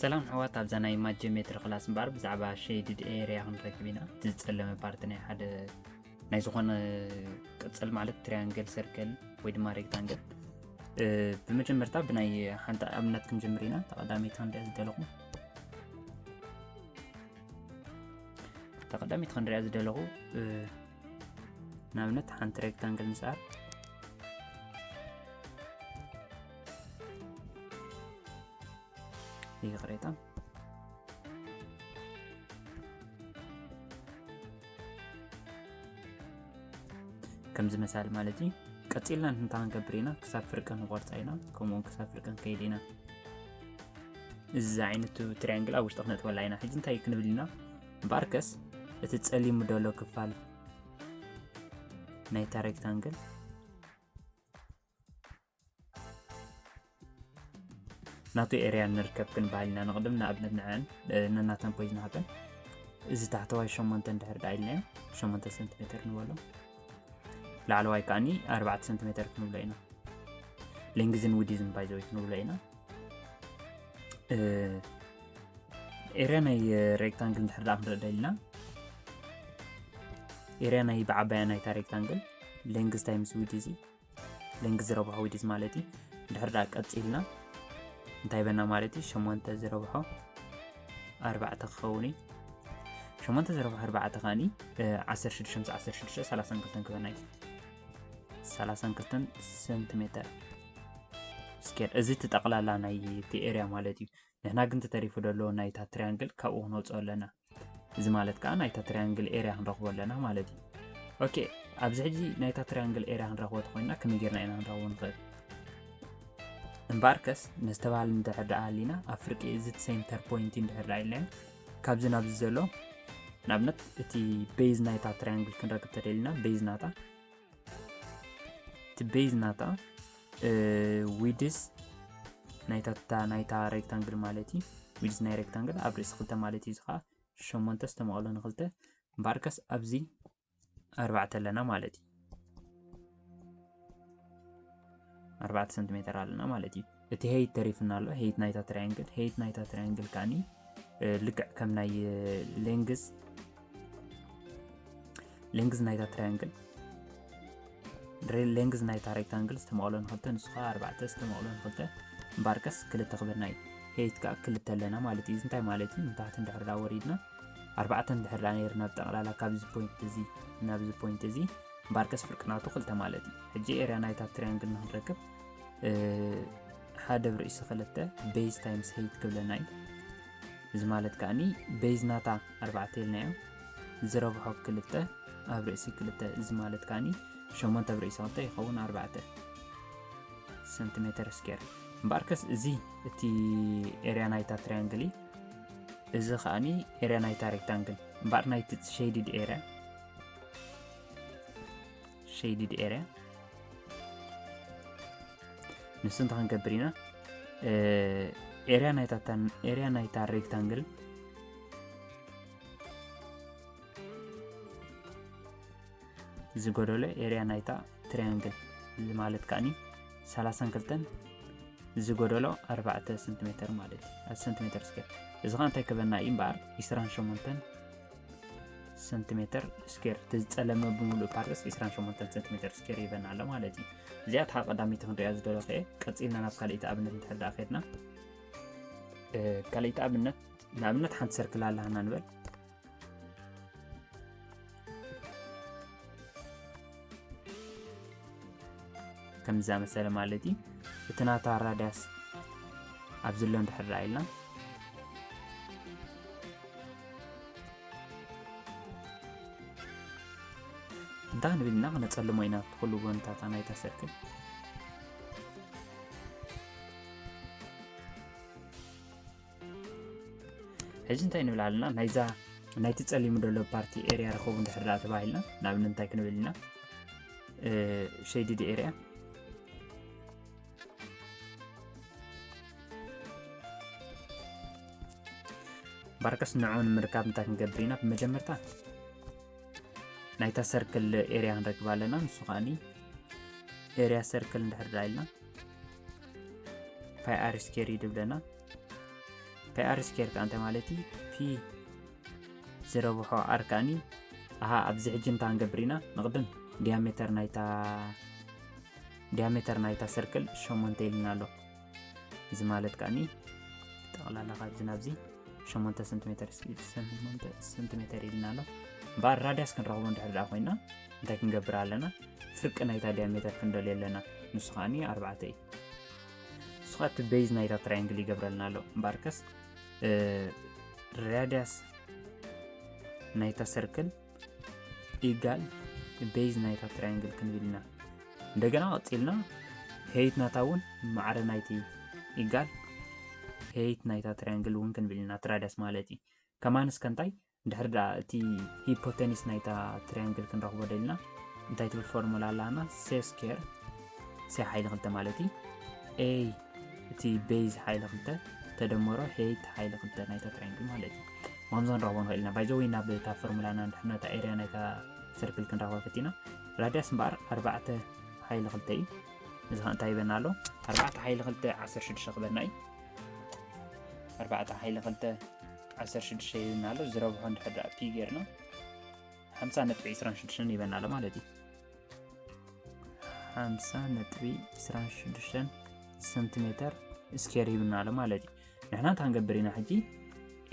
ሰላም ኣሕዋት፣ ኣብዛ ናይ ማጅ ጂኦሜትሪ ክላስ እምበኣር ብዛዕባ ሸይድድ ኤርያ ክንረክብ ኢና። እቲ ዝጸለመ ፓርቲ ናይ ሓደ ናይ ዝኾነ ቅጽል ማለት ትሪያንግል፣ ሰርክል ወይ ድማ ሬክታንግል። ብመጀመርታ ብናይ ሓንቲ ኣብነት ክንጀምር ኢና። ተቐዳሚት ክንሪኣ ዝደለኹ ተቐዳሚት ክንሪኣ ዝደለኹ ንኣብነት ሓንቲ ሬክታንግል ንስኣል። ይቕሬታ ከምዚ መሳሊ ማለት እዩ። ቀጺልና እንታይ ክንገብር ኢና? ክሳብ ፍርቂ ንቆርጻ ኢና፣ ከምኡውን ክሳብ ፍርቂ ንከይድ ኢና። እዚ ዓይነቱ ትሪያንግል ኣብ ውሽጢ ክነጥበላ ኢና። ሕጂ እንታይ ክንብል ኢና? እምበኣርከስ እቲ ጸሊሙ ዘሎ ክፋል ናይታ ሬክታንግል ናቱ ኤርያ ንርከብ ክንበሃል ኢና። ንቕድም ንኣብነት ንዐን ነናተን ፖይዝ ንሃበን። እዚ ታሕተዋይ ሸሞንተ እንድሕር ደኣ ኢልናዮ ሸሞንተ ሰንቲሜተር ንበሎ። ላዕለዋይ ከኣኒ ኣርባዕተ ሰንቲሜተር ክንብሎ ኢና። ሌንግዝን ዊዲዝን ባይዘወይ ክንብሎ ኢና። ኤርያ ናይ ሬክታንግል እንድሕር ደኣ ክንርኢ ደሊና ኤርያ ናይ ብዓባያ ናይታ ሬክታንግል ሌንግዝ ታይምስ ዊዲዝ እዩ። ሌንግዝ ዝረብሖ ዊዲዝ ማለት እዩ። ድሕር ደኣ ቀጺልና እንታይ በና ማለት እዩ? ሸሞንተ ዝረብሖ ኣርባዕተ ክኸውን እዩ። ሸሞንተ ዝረብሖ ኣርባዕተ ከኣኒ ዓሰርተ ሽዱሽተ ምስ ዓሰርተ ሽዱሽተ ሰላሳን ክልተን ክበና እዩ። ሰላሳን ክልተን ሰንቲሜተር ስኬር። እዚ እቲ ጠቕላላ ናይ እቲ ኤርያ ማለት እዩ። ንሕና ግን ተተሪፉ ዘሎ ናይታ ትሪያንግል ካብኡ ክነውፅኦ ኣለና። እዚ ማለት ከዓ ናይታ ትሪያንግል ኤርያ ክንረኽቦ ኣለና ማለት እዩ። ኦኬ፣ ኣብዚ ሕጂ ናይታ ትሪያንግል ኤርያ ክንረኽቦ ተኮይና ከመይ ጌርና ኢና ክንረኽቦ ንኽእል? እምበኣርከስ ንዝተባህለ እንድሕር ደኣ ሃሊና ኣብ ፍርቂ እዚ ሴንተር ፖይንት እንድሕር ደኣ ኢልና ካብዚ ናብዚ ዘሎ ንኣብነት እቲ ቤዝ ናይታ ትሪያንግል ክንረክብ ተደሊና ቤዝ ናታ እቲ ቤዝ ናታ ዊድስ ናይታ ናይታ ሬክታንግል ማለት እዩ። ዊድስ ናይ ሬክታንግል ኣብ ርእሲ ክልተ ማለት እዩ። እዚ ከዓ ሸሞንተ ዝተመቐሎ ንክልተ እምበኣርከስ ኣብዚ ኣርባዕተ ኣለና ማለት እዩ። ኣርባዕተ ሰንቲሜተር ኣለና ማለት እዩ። እቲ ሄይት ተሪፍና ኣሎ። ሄይት ናይታ ትራያንግል ሄይት ናይታ ትራያንግል ከዓኒ ልክዕ ከም ናይ ሌንግዝ ሌንግዝ ናይታ ትራያንግል ሌንግዝ ናይታ ሬክታንግል ዝተመቕሎ ንክልተ ንሱ ከዓ ኣርባዕተ ዝተመቕሎ ንክልተ እምበኣርከስ ክልተ ክበና እዩ። ሄይት ከዓ ክልተ ኣለና ማለት እዩ። እዚ እንታይ ማለት እዩ? ንታሕቲ እንድሕር ዳ ወሪድና ኣርባዕተ እንድሕር ዳ ነይርና ብጠቕላላ ካብዚ ፖይንት እዚ ናብዚ ፖይንት እዚ እምበኣርከስ ፍርቂ ናቱ ክልተ ማለት እዩ። ሕጂ ኤርያ ናይታ ትራያንግል ንክንረክብ ሓደ ብርእሲ ክልተ ቤዝ ታይምስ ሄይት ክብለና እዩ። እዚ ማለት ከዓኒ ቤዝ ናታ ኣርባዕተ ኢልናዮ ዝረብሖ ክልተ ኣብ ርእሲ ክልተ እዚ ማለት ከዓኒ ሸሞንተ ኣብ ርእሲ ክልተ ይኸውን ኣርባዕተ ሰንቲሜተር ስኬር። እምበኣርከስ እዚ እቲ ኤርያ ናይታ ትራያንግል እዩ። እዚ ከዓኒ ኤርያ ናይታ ሬክታንግል እምበኣር ናይቲ ሼድድ ኤርያ ሼድድ ኤርያ ንሱ እንታይ ክንገብር ኢና? ኤርያ ናይታ ኤርያ ናይታ ሬክታንግል ዝጎደሎ ኤርያ ናይታ ትሪያንግል እዚ ማለት ከዓኒ ሰላሳን ክልተን ዝጎደሎ ኣርባዕተ ሰንቲሜተር ማለት እዩ። ሰንቲሜተር ስኬር እዚ ከዓ እንታይ ክበና እዩ እምበኣር ዒስራን ሸሞንተን ሰንቲሜተር ስኬር እቲ ዝፀለመ ብምሉእ ፓርትስ ዒስራን ሸሞንተን ሰንቲሜተር ስኬር ይበና ኣሎ ማለት እዩ። እዚኣ እታ ቀዳመይቲ ክንሪኣ ዝደለኹ እየ። ቀፂልና ናብ ካልኣይቲ ኣብነት እንድሕር ደኣ ከድና ካልኣይቲ ኣብነት ንኣብነት ሓንቲ ሰርክል ኣለሃና ንበል ከም ዝኣመሰለ ማለት እዩ። እቲ ናታ ራድያስ ኣብ ዘሎ እንድሕር ደኣ ኢልና እንታይ ንብል ኢና ክነፀልሞ ኢና ብኩሉ ጎንታታ ናይታ ሰርክል ሕጂ እንታይ ንብል ኣለና ናይዛ ናይቲ ፀሊሙ ዘሎ ፓርቲ ኤርያ ረኸቡ እንድሕር ደኣ ተባሂልና ንኣብነት እንታይ ክንብል ኢና ሸይድድ ኤርያ ባርከስ ንዑ ንምርካብ እንታይ ክንገብር ኢና ብመጀመርታ ናይታ ሰርክል ኤርያ ክንረክብ ኣለና ንሱ ከዓኒ ኤርያ ሰርክል እንድሕር ደኣ ኢልና ፋይ ኣር ስኬር እዩ ድብለና pi r square ከኣ እንታይ ማለት እዩ? ፒ ዝረብሖ r ከኣኒ ኣሃ ኣብዚ ሕጂ እንታይ ክንገብር ኢና? ንቕድም diameter ናይታ diameter ናይታ circle ሸሞንተ ኢልና ኣሎ። እዚ ማለት ከኣኒ ጠቕላላ ካብዚ ናብዚ ሸሞንተ ሴንቲሜተር ስ- ሸሞንተ ሴንቲሜተር ኢልና ኣሎ። እምበኣር radius ክንረኽቦ እንድሕር ደኣ ኮይና እንታይ ክንገብር ኣለና? ፍርቂ ናይታ diameter ክንደልዮ ኣለና። ንሱ ከኣኒ ኣርባዕተ እዩ። ንሱ ከኣ እቲ base ናይታ triangle ይገብረልና ኣሎ። እምበኣርከስ radius ናይታ circle equal base ናይታ triangle ክንብል ኢና። እንደገና ቀጺልና height ናታ እውን ማዕረ ናይቲ equal height ናይታ triangle እውን ክንብል ኢና። እቲ radius ማለት እዩ። ከማንስ ከንታይ ድሕሪ ደኣ እቲ hypotenuse ናይታ triangle ክንረኽቦ ደልና እንታይ ትብል ፎርሙላ ኣላና? c square c ሓይሊ ክልተ ማለት እዩ a እቲ base ሓይሊ ክልተ ተደመሮ height ሓይሊ ክልተ ናይታ triangle ማለት እዩ። ከምዚ ክንረኽቦ ንኽእል ኢና። By the way ናብ እታ ፎርሙላና እንድሕር ነታ area ናይታ circle ክንረኽቦ ፈቲና radius እምበኣር ኣርባዕተ ሓይሊ ክልተ እዩ። እዚ ከ እንታይ ይበና ኣሎ? ኣርባዕተ ሓይሊ ክልተ ዓሰርተ ሽዱሽተ ክበና እዩ። ኣርባዕተ ሓይሊ ክልተ ዓሰርተ ሽዱሽተ ይብና ኣሎ። ዝረብሖ እንድሕር ደኣ ፒ ጌርና ሓምሳ ነጥቢ ዕስራን ሽዱሽተን ይበና ኣሎ ማለት እዩ። ሓምሳ ነጥቢ ዕስራን ሽዱሽተን ሴንቲሜተር ስኬር ይብና ኣሎ ማለት እዩ። ንሕና እንታይ ክንገብር ኢና ሕጂ?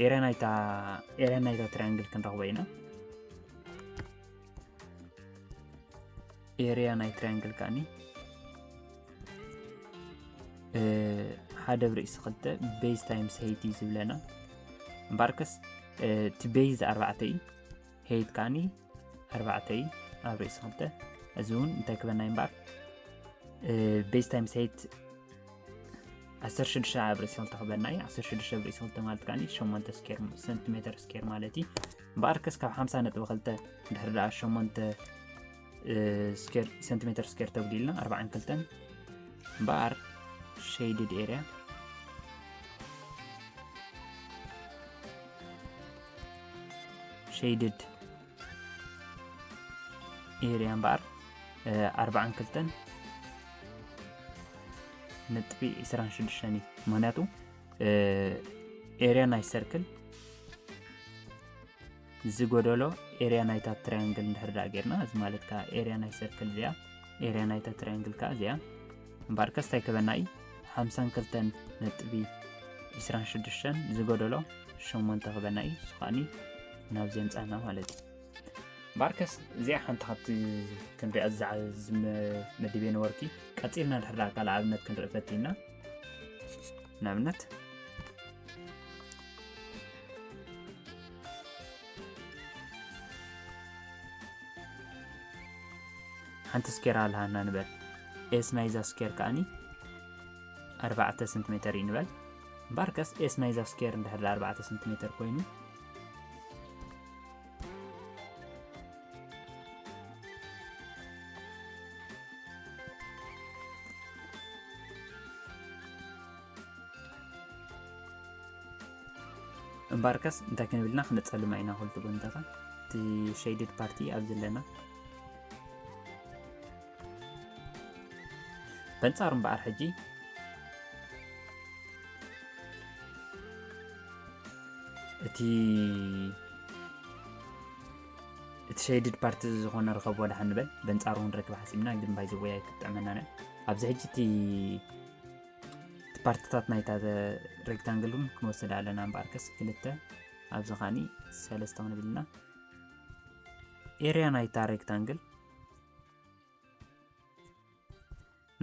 ኤርያ ናይታ ኤርያ ናይታ ትራያንግል ክንረኽቦ ኢና። ኤርያ ናይ ትራያንግል ከኣኒ ሓደ ብርእሲ ክልተ ቤዝ ታይምስ ሄይት እዩ ዝብለና። እምበኣርከስ እቲ ቤዝ ኣርባዕተ እዩ፣ ሄይት ከኣኒ ኣርባዕተ እዩ ኣብ ርእሲ ክልተ። እዚ እውን እንታይ ክበና እዩ እምበኣር ቤዝ ታይምስ ሄይት ዓሰርተ ሽዱሽተ ኣብ ርእሲ ክልተ ክበና እዩ። ዓሰርተ ሽዱሽተ ኣብ ርእሲ ክልተ ማለት ከኣኒ ሸሞንተ ስኬር ሴንቲሜተር ስኬር ማለት እዩ። እምበኣርከስ ካብ ሓምሳ ነጥቢ ክልተ ድሕሪ ደኣ ሸሞንተ ስኬር ሴንቲሜተር ስኬር ተጉዲልና ኣርባዓን ክልተን እምበኣር ሼይድድ ኤርያ ሼይድድ ኤርያ እምበኣር ኣርባዓን ክልተን ነጥቢ ዕስራን ሽዱሽተን እዩ። ምክንያቱ ኤርያ ናይ ሰርክል ዝጎደሎ ኤርያ ናይታ ትራያንግል እንድሕር ደኣ ጌርና፣ እዚ ማለት ከዓ ኤርያ ናይ ሰርክል እዚኣ፣ ኤርያ ናይታ ትራያንግል ከዓ እዚኣ። እምበኣርከስ እንታይ ክበና እዩ? ሓምሳን ክልተን ነጥቢ ዕስራን ሽዱሽተን ዝጎደሎ ሸሞንተ ክበና እዩ። እሱ ከኣኒ ናብዚ የምፅኣና ማለት እዩ። እምበኣርከስ እዚኣ ሓንቲ ካብቲ ክንሪኣ ዝመድቤ ነበርኪ። ቀፂልና ድሕር ደኣ ካልእ ኣብነት ክንርኢ ፈቲና። ንኣብነት ሓንቲ ስኬር ኣለሃና ንበል። ኤስ ናይዛ ስኬር ከኣኒ ኣርባዕተ ሴንቲሜተር እዩ ንበል። እምበኣርከስ ኤስ ናይዛ ስኬር እንድሕር ኣርባዕተ ሴንቲሜተር ኮይኑ እምበኣርከስ እንታይ ክንብልና ክነጸልማ ኢና ክልተ ጎንታታ እቲ ሸይድድ ፓርቲ ኣብ ዘለና በንጻሩ እምበኣር ሕጂ እቲ እቲ ሸይድድ ፓርቲ ዝኾነ ርኸብ ወደ ሓንበል በንጻሩ ክንረክብ ሓሲብና ግን ባይዘወይ ኣይክጥዕመናን ኣብዚ ሕጂ እቲ ፓርትታት ናይታ ሬክታንግል እውን ክንወስድ ኣለና እምበኣርከስ ክልተ ኣብዚ ኻኒ ሰለስተ ክንብልና ኤርያ ናይታ ሬክታንግል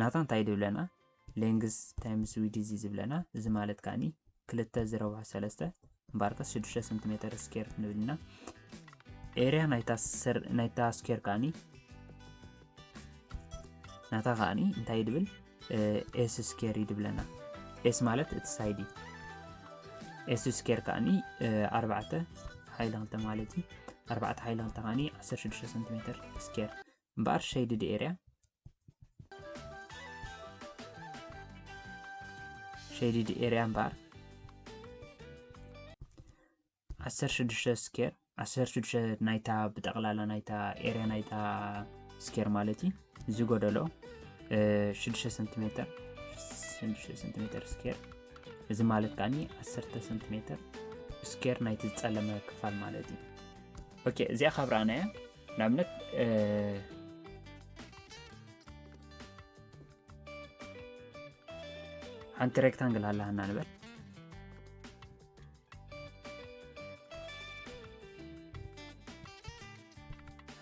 ናታ እንታይ ድብለና ሌንግስ ታይምስ ዊድዝ ዝብለና እዚ ማለት ከኣኒ ክልተ ዝረብሖ ሰለስተ እምበኣርከስ ሽዱሽተ ሴንቲሜተር ስኬር ንብልና ኤርያ ናይታ ስኬር ከኣኒ ናታ ከኣኒ እንታይ ድብል ኤስ ስኬር ይድብለና ኤስ ማለት እቲ ሳይድ እዩ ኤስ ስኬር ከኣኒ ኣርባዕተ ሓይሊ ክልተ ማለት እዩ ኣርባዕተ ሓይሊ ክልተ ከኣኒ ዓሰርተ ሽዱሽተ ሴንቲሜተር ስኬር እምበኣር ሸይድድ ኤርያ ሸይድድ ኤርያ እምበኣር ዓሰርተ ሽዱሽተ ስኬር ዓሰርተ ሽዱሽተ ናይታ ብጠቕላላ ናይታ ኤርያ ናይታ ስኬር ማለት እዩ ዝጎደሎ ሽዱሽተ ሴንቲሜተር ሽዱሽተ ሴንቲሜተር ስኬር እዚ ማለት ከኣኒ ዓሰርተ ሰንቲሜትር ስኬር ናይቲ ዝጸለመ ክፋል ማለት እዩ። ኦኬ፣ እዚኣ ካብ ረኣናያ፣ ንኣብነት ሓንቲ ሬክታንግል ኣለሃና ንበል።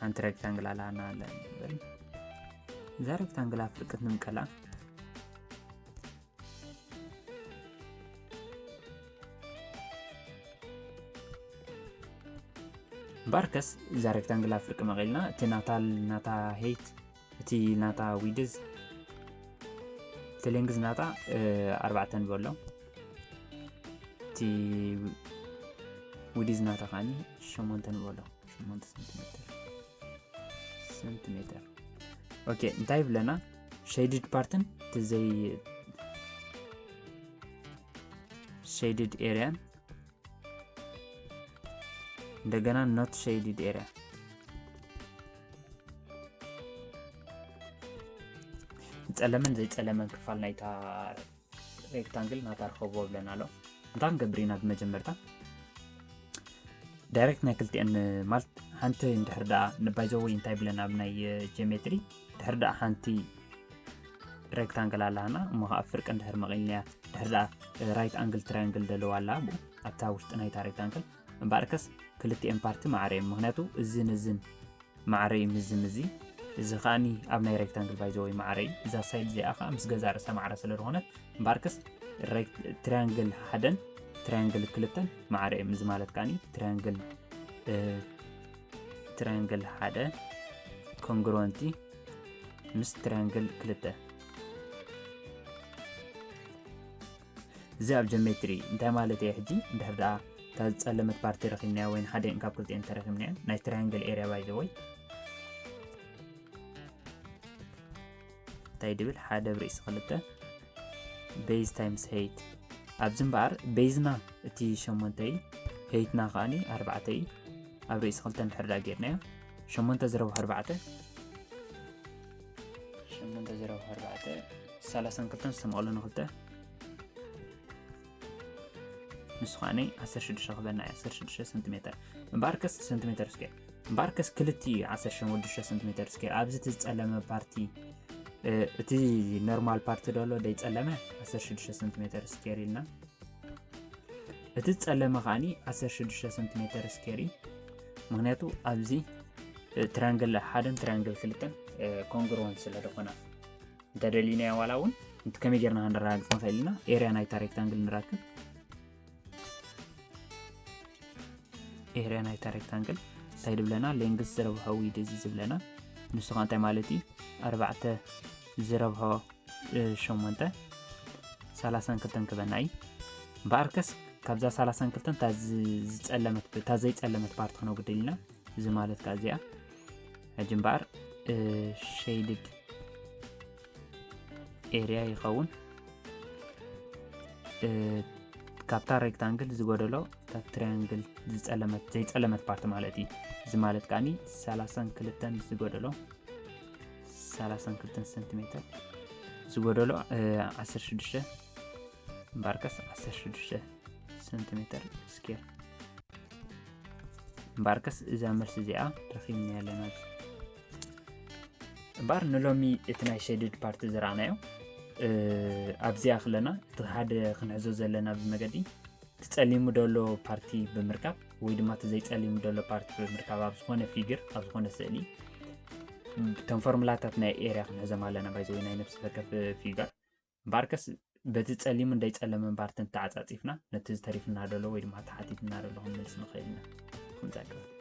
ሓንቲ ሬክታንግል ኣለሃና ንበል። እዛ ሬክታንግል ኣብ ፍርቅት ንምቀላ። ባርከስ እዛ ሬክታንግል ኣብ ፍርቂ መቒልና እቲ ናታ ናታ ሄይት እቲ ናታ ዊድዝ እቲ ሌንግዝ ናታ ኣርባዕተ ንበሎ። እቲ ዊድዝ ናታ ከዓኒ ሸሞንተ ንበሎ። ሸሞንተ ሰንቲሜትር ሰንቲሜትር። ኦኬ፣ እንታይ ይብለና? ሼድድ ፓርትን እቲ ዘይ ሼድድ ኤሪያን እንደገና ኖት ሼድድ ኤሪያ ዝጸለመን ዘይጸለመን ክፋል ናይታ ሬክታንግል ናታ ርኸብዎ ብለና ኣሎ። እንታይ ክንገብር ኢና? ብመጀመርታ ዳይሬክት ናይ ክልቲአን ማለት ሓንቲ እንድሕር ደኣ ንባይዘወይ እንታይ ብለና ኣብ ናይ ጂኦሜትሪ ድሕር ደኣ ሓንቲ ሬክታንግል ኣለሃና እሞ ከዓ ፍርቂ እንድሕር መቒልናያ ድሕር ደኣ ራይት ኣንግል ትራያንግል ደለዋ ኣላ ብኡ ኣብታ ውሽጢ ናይታ ሬክታንግል እምበኣርከስ ክልቲኤን ፓርቲ ማዕረ እዮም። ምክንያቱ እዝን እዝን ማዕረ እዩ ምዚ ምዚ። እዚ ከኣኒ ኣብ ናይ ሬክታንግል ባይዘወይ ማዕረ እዩ። እዛ ሳይድ እዚኣ ከዓ ምስ ገዛ ርእሳ ማዕረ ስለ ዝኾነት እምበኣርከስ ትሪያንግል ሓደን ትሪያንግል ክልተን ማዕረ እዮም። እዚ ማለት ከኣኒ ትሪያንግል ትሪያንግል ሓደ ኮንግሩወንቲ ምስ ትሪያንግል ክልተ እዚ ኣብ ጀሜትሪ እንታይ ማለት እየ ሕጂ እንድሕር ደኣ እታ ዝጸለመት ፓርቲ ረኺብናያ ወይ ንሓደን ካብ ክልቲኤን ተረኺብናያ ናይ ትሪያንግል ኤሪያ ባይዘወይ እንታይ ድብል ሓደ ኣብ ርእሲ ክልተ ቤዝ ታይምስ ሄይት ኣብዚ እምበኣር ቤዝና እቲ ሸሞንተ እዩ ሄይትና ከኣኒ ኣርባዕተ እዩ ኣብ ርእሲ ክልተ እንድሕር ደኣ ጌርናዮ ሸሞንተ ዝረብሑ ኣርባዕተ ሸሞንተ ዝረብሑ ኣርባዕተ ሰላሳን ክልተን ዝተመቐሉ ንክልተ ንሱ ከዓኒ ዓሰርተ ሽዱሽተ ክበና እዩ ዓሰርተ ሽዱሽተ ሰንቲሜተር እምበኣርከስ ሰንቲሜተር ስኬር እምበኣርከስ ክልቲኡ እዩ ዓሰርተ ሽዱሽተ ሰንቲሜተር ስኬር ኣብዚ እቲ ዝጸለመ ፓርቲ እቲ ኖርማል ፓርቲ ደሎ ደይጸለመ ዓሰርተ ሽዱሽተ ሰንቲሜተር ስኬር ኢልና እቲ ዝጸለመ ከዓኒ ዓሰርተ ሽዱሽተ ሰንቲሜተር ስኬር እዩ ምክንያቱ ኣብዚ ትራንግል ሓደን ትራንግል ክልተን ኮንግሩወንት ስለ ዝኾና እንተደሊናዮ ዋላ እውን እቲ ከመይ ጌርና ክንረጋግፅ ንኽእል ኢና ኤርያ ናይታ ሬክታንግል ንረክብ ኤርያ ናይታ ሬክታንግል እንታይ ዝብለና ሌንግዝ ዝረብሖ ዊድዝ እዩ ዝብለና ንሱ ከዓ እንታይ ማለት እዩ ኣርባዕተ ዝረብሖ ሸሞንተ ሰላሳን ክልተን ክበና እዩ እምበኣርከስ ካብዛ ሰላሳን ክልተን እታ ዝፀለመት እታ ዘይፀለመት ፓርቲ ክነጉድል ኢና እዚ ማለት ከዓ እዚኣ ሕጂ እምበኣር ሼድድ ኤርያ ይኸውን ካብታ ሬክታንግል ዝጎደሎ እታ ትሪያንግል ዝፀለመት ዘይፀለመት ፓርቲ ማለት እዩ እዚ ማለት ከዓኒ ሰላሳን ክልተን ዝጎደሎ ሰላሳን ክልተን ሰንቲሜተር ዝጎደሎ ዓሰርተ ሽዱሽተ እምበኣርከስ ዓሰርተ ሽዱሽተ ሰንቲሜተር ስኬር እምበኣርከስ እዛ መልሲ እዚኣ ረኺብና ኣለና እምበኣር ንሎሚ እቲ ናይ ሸድድ ፓርቲ ዝረኣናዮ ኣብዚኣ ክለና እቲ ሓደ ክንሕዞ ዘለና ብመገዲ እቲ ጸሊሙ ደሎ ፓርቲ ብምርካብ ወይ ድማ እቲ ዘይጸሊሙ ደሎ ፓርቲ ብምርካብ ኣብ ዝኾነ ፊግር ኣብ ዝኾነ ስእሊ እቶም ፎርሙላታት ናይ ኤርያ ክንሕዞም ኣለና ባይዘ ወይ ናይ ነፍሲ ወከፍ ፊገር እምበኣርከስ በቲ ጸሊሙ እንዳይጸለመ እምበኣር ተተዓጻጺፍና ነቲ ዝተሪፍና ደሎ ወይ ድማ ተሓቲትና ደሎ ክንመልስ ንኽእል ኢና።